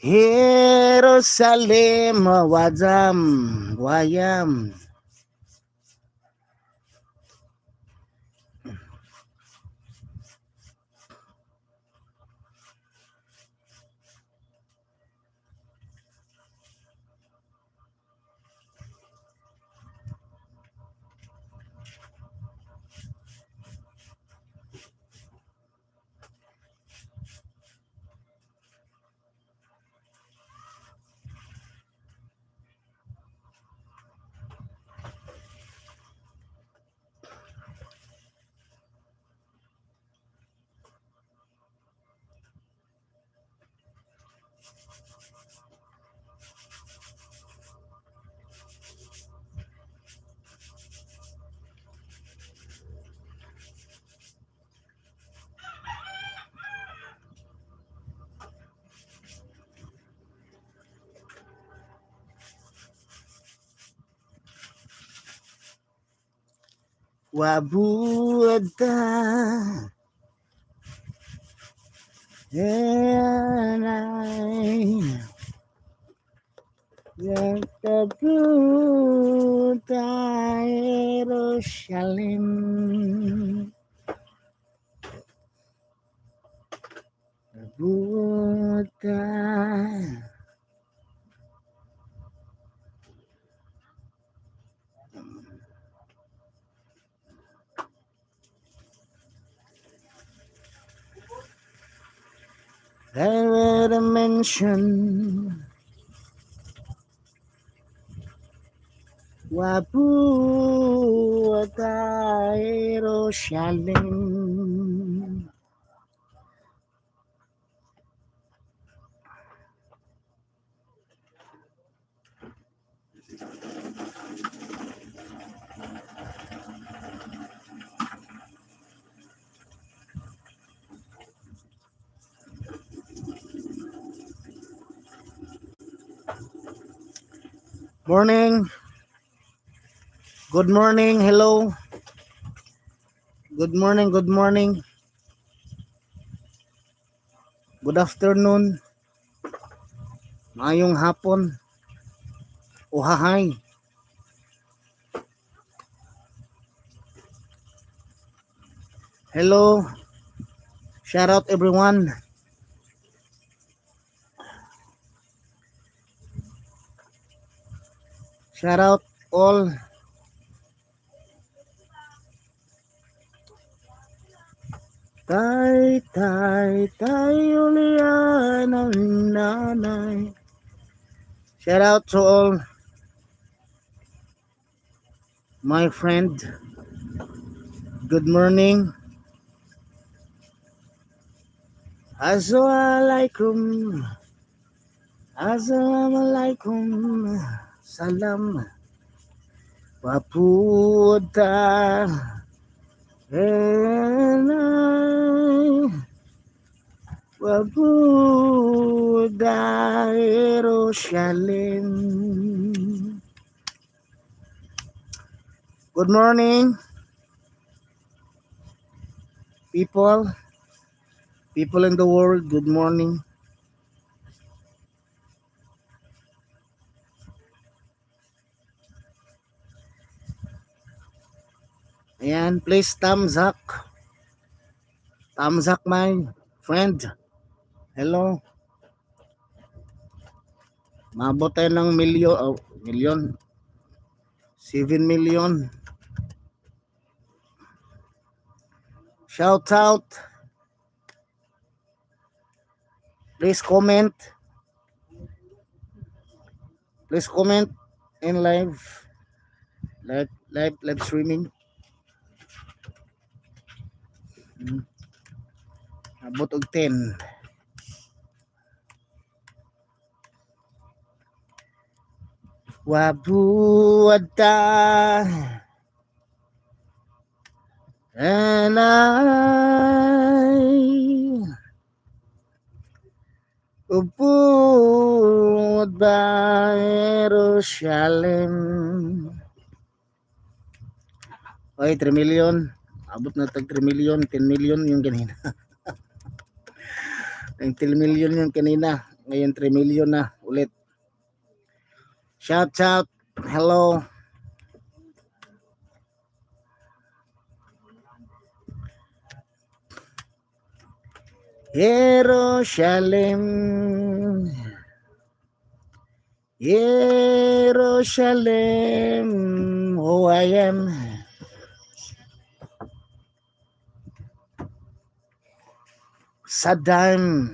Jerusalem, Wazam, Wayam. Wabuda. And I Yakabuta Jerusalem. Buta. There were the mention. Wabuta Jerusalem. Morning. Good morning. Hello. Good morning. Good morning. Good afternoon. Maayong hapon. Uhahay. Hello. Shout out, everyone. Shout out all. Tay, tay, tay, ulian ang nanay. Shout out to all my friend. Good morning. Assalamualaikum. Assalamualaikum. Salam. Paputa. And I Wabuda Jerusalem. Good morning, people. People in the world, good morning. Ayan, please thumbs up. Thumbs up, my friend. Hello. Maabot tayo ng milyon, oh, milyon. 7 million. Shout out. Please comment. Please comment in live. Live, live, live streaming. Abot og 10. Wabuada and I Ubud ba Jerusalem. Oy, 3 million. Abot na tag 3 million, 10 million yung kanina. Yung 10 million yung kanina. Ngayon 3 million na ulit. Shout out. Hello. Jerusalem. Jerusalem. Who I am. Saddam.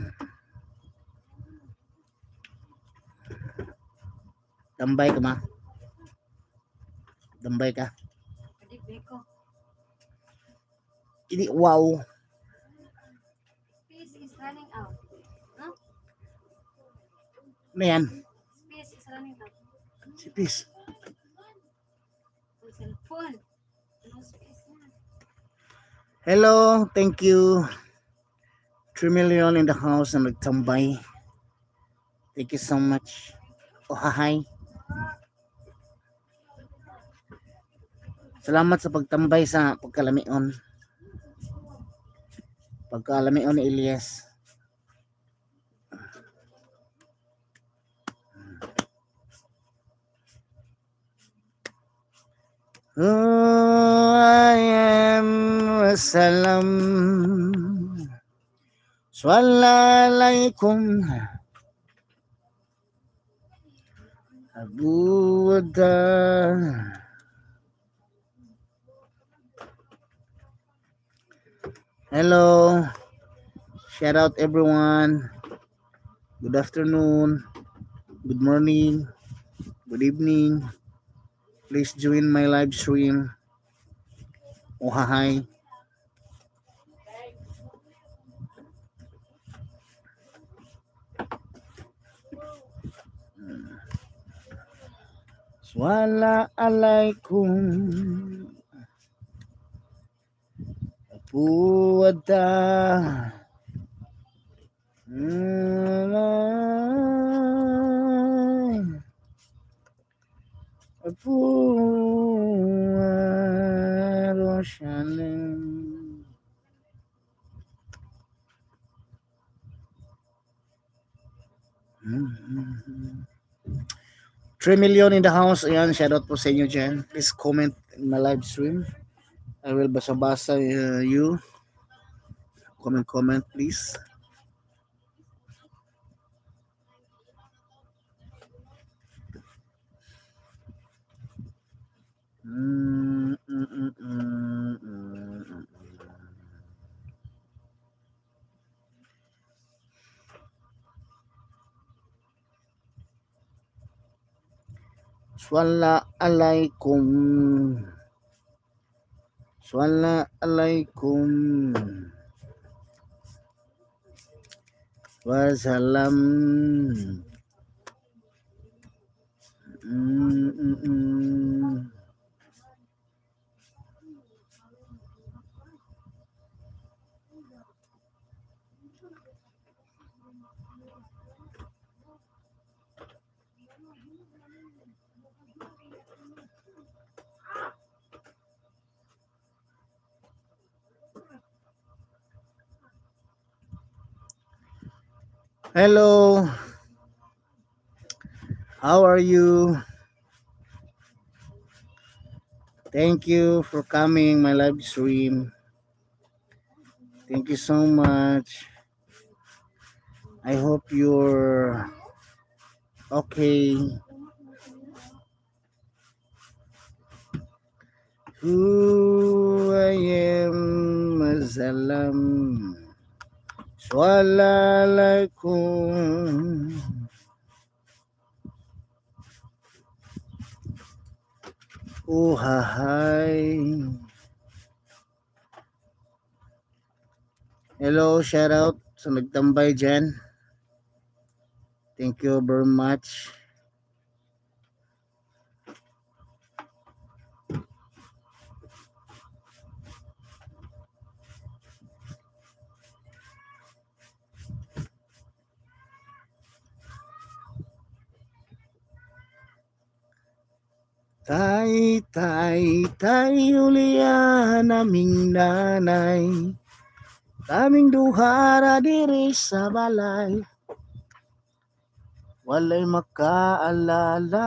Tambay ka, ma. Tambay ka. Beko. Ini wow. Space is running out. No? Ano yan? Space is running out. Si Peace. Ang cellphone. No space na. Hello, thank you. 3 million in the house na nagtambay. Thank you so much. Oh, hi. Salamat sa pagtambay sa pagkalamion. Pagkalamion ni Elias. Oh, I am salam. Alaikum. Abu Dar. Hello. Shout out, everyone. Good afternoon. Good morning. Good evening. Please join my live stream. Oh, hi. Swala alaikum. Puwada. Alay. Jerusalem. 3 million in the house. Ayan, shoutout po sa inyo dyan. Please comment in my live stream. I will basa-basa you. Comment, comment, please. Swalla alaikum. Swalla alaikum. Wasalam. Hello. How are you? Thank you for coming my live stream. Thank you so much. I hope you're okay. Who I am, salam. Alaikum. Oh, hi. Hello, shout out sa nagtambay dyan. Thank you very much. Tay, tay, tay, ulian aming nanay. Kaming duhara diri sa balay. Walay makaalalay.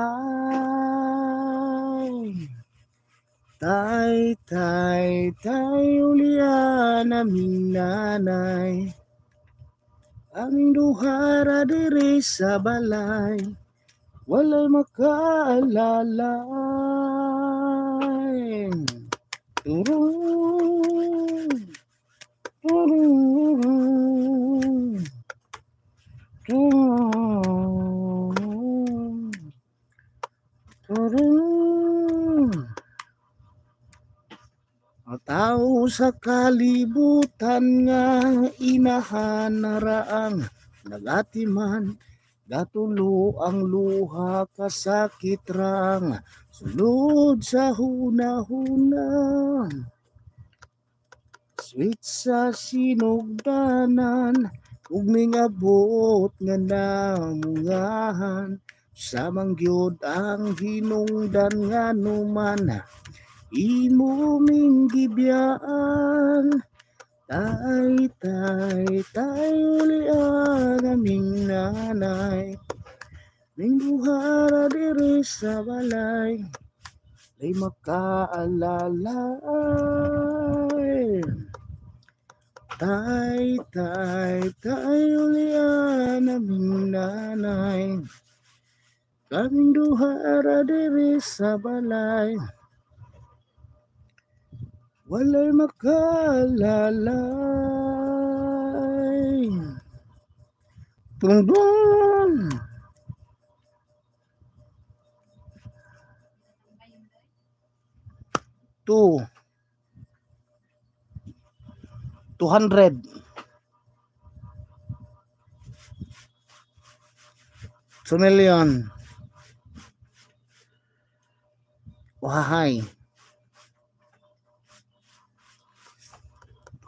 Tay, tay, tay, ulian aming nanay. Aming duha ra diri sa balay. Walay makaalalay. Turong, turong, turong, turong. Ang tao sa kalibutan nga inahan naraang nagatiman, gatulo ang luha, kasakit rang sulod sa huna-huna, sweet sa sinugdanan ug mingabot nga namungahan, samang gyud ang hinungdan nga numan imo ming gibiyaan. Tay, tay, tay, ulian aming nanay. Ning duha ra diri sa balay, ay makaalalay. Tay, tay, tay, ulian aming nanay. Kaming duha ra diri sa balay, walay makaalalay. Tungdong! Two. 200. 2 million. Wahay.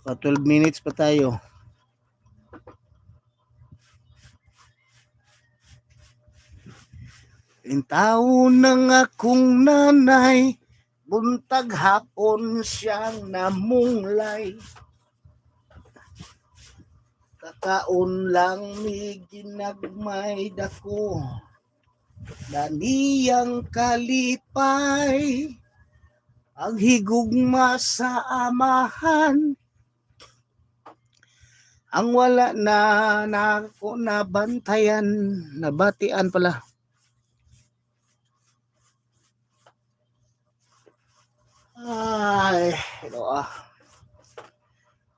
Baka 12 minutes pa tayo. Intaon ng akong nanay, buntag hapon siyang namunglay. Kakaon lang mi ginagmay, dako na niyang kalipay. Ang higugma sa amahan, ang wala na nako nabantayan, nabatian pala. Ay, hello ah.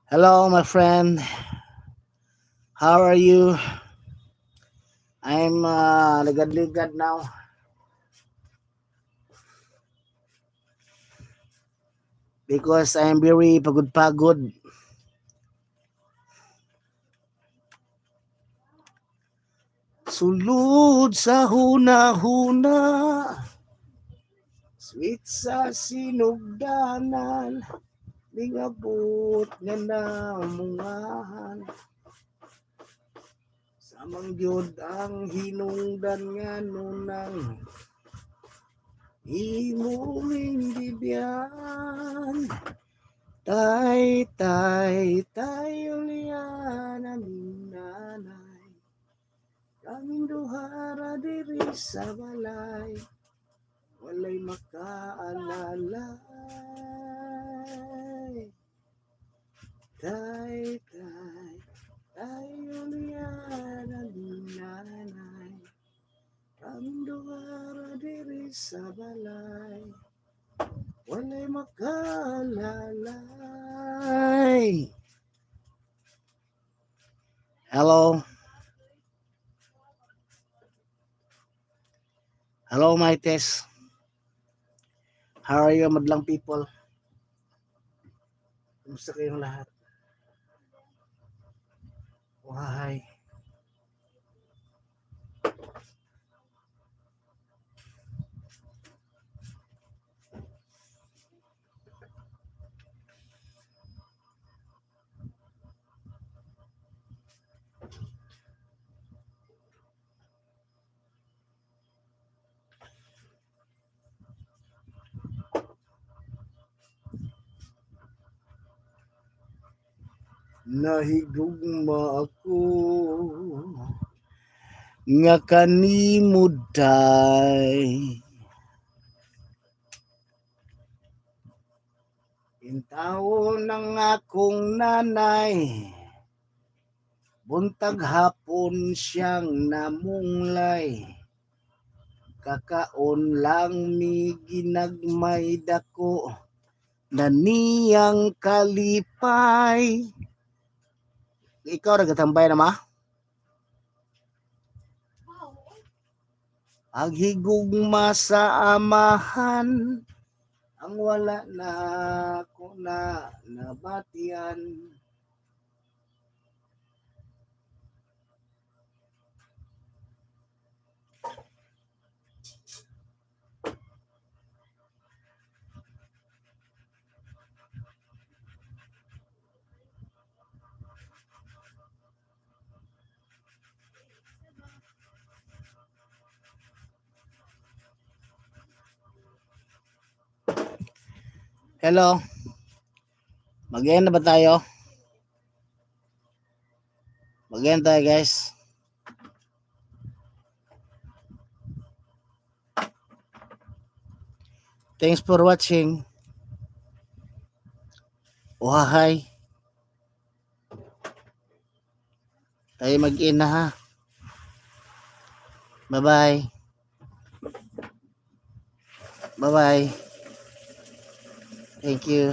Hello, my friend. How are you? I'm ligad-ligad now because I'm very pagod-pagod. Sulod sa huna-huna, sweet sa sinugdanan, lingabot nga namungahan. Samang gyud ang hinungdan nga nunang imo ming gibiyaan. Tay, tay, tay, ulian aming nanay. Kaming duha ra diri sa balay, walay makaalalay. Tay, tay, tay, ulian aming nanay. Kaming duha ra diri sa balay, walay makaalalay. Hello. Hello, my test. How are you, madlang people? Kumusta kayong lahat? Why? Nahigugma ako. Nga kanimo day. Intawon ng akong nanay, buntag hapon siyang namunglay. Kakaon lang mi ginagmay, dako na niyang kalipay. Ikaw nagatambay na ma? Wow. Ang higugma sa amahan ang wala na ko na nabatian. Hello. Mag-end na ba tayo? Mag-end tayo, guys. Thanks for watching. Uhahay. Tayo mag-in na ha. Bye-bye. Bye-bye. Thank you.